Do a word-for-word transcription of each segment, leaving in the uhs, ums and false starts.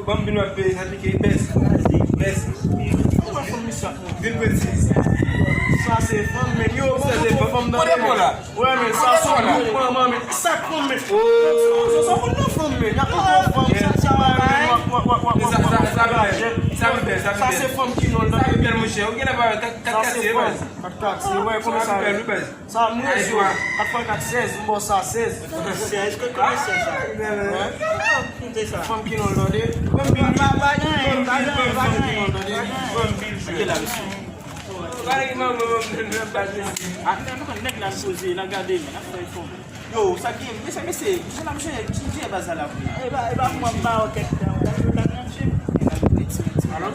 Fanm vin wè peye sa pike, bèz. Bèz. Kòman fanm misye ap mouri? Vin presiz. Sa se fanm, men yo, bon, sa se fanm nan fanm la. Wè, men sa se fanm, manman, men sa fanm, men. Sa, sa, sa konn nan fanm, men. Y ap pran fanm, sa, sa, wè, men, wè, wè, wè, wè, sa, sa, sa, sa, sa, sa se fanm ki non l nan. Sa bèl, monchè. Ou gen la pa kat, kat katye, bèz. Kat katye, wè, kòman sa, bèl, bèz. Sa, m rezo. Kat fwa kat, sèz, m ba w sa, sèz. Sèz, kòman sèz sa? Wè. Fanm ki non l tande. Fanm bil, bil, fanm bil, fanm ki non l tande. Fanm bil, jwe. Gade ki manman, manman, manman, baz mesye. Ah, nèg la poze, la gade, men, ap fè fòm. Yo, sa gen, mesye, mesye, mesye la, mesye, ki jan baz la la vre? E pa, e pa mwen, m ba w kèk tan, w ta, w ta nan jim. Alò?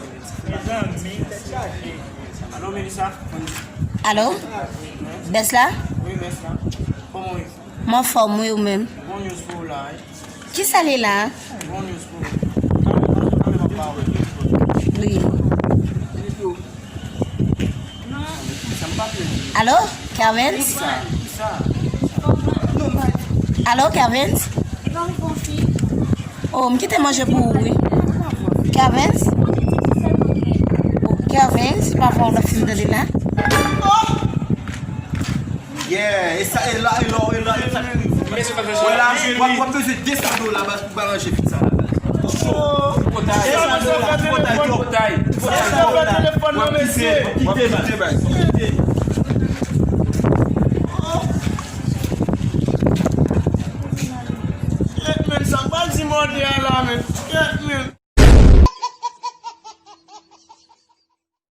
Mezanmi, tèt chaje. Alò, Melissa? Alo? Bèz la? Wi, bèz la. Kòman w ye? M anfòm, wi, ou menm? Bon news pou ou la, wi. Kisa li la? Bon news pou ou. Wi. Alo, Kervens? Alo, Kervens? Oh, m kite manje pou ou, wi. Kervens? Oh, Kervens, pa fè yon lòt fi m tande la. Yeah, e sa, e la, e la, e la, e sa ki rive. Wè la, w ap, w ap bezwen de san dola baz pou ba ranje fi sa la baz. Potay, potay, potay, potay. W ap kite, w ap kite baz. W ap kite. Kèt, men, sa pa di mòde a la, men. Kèt, men.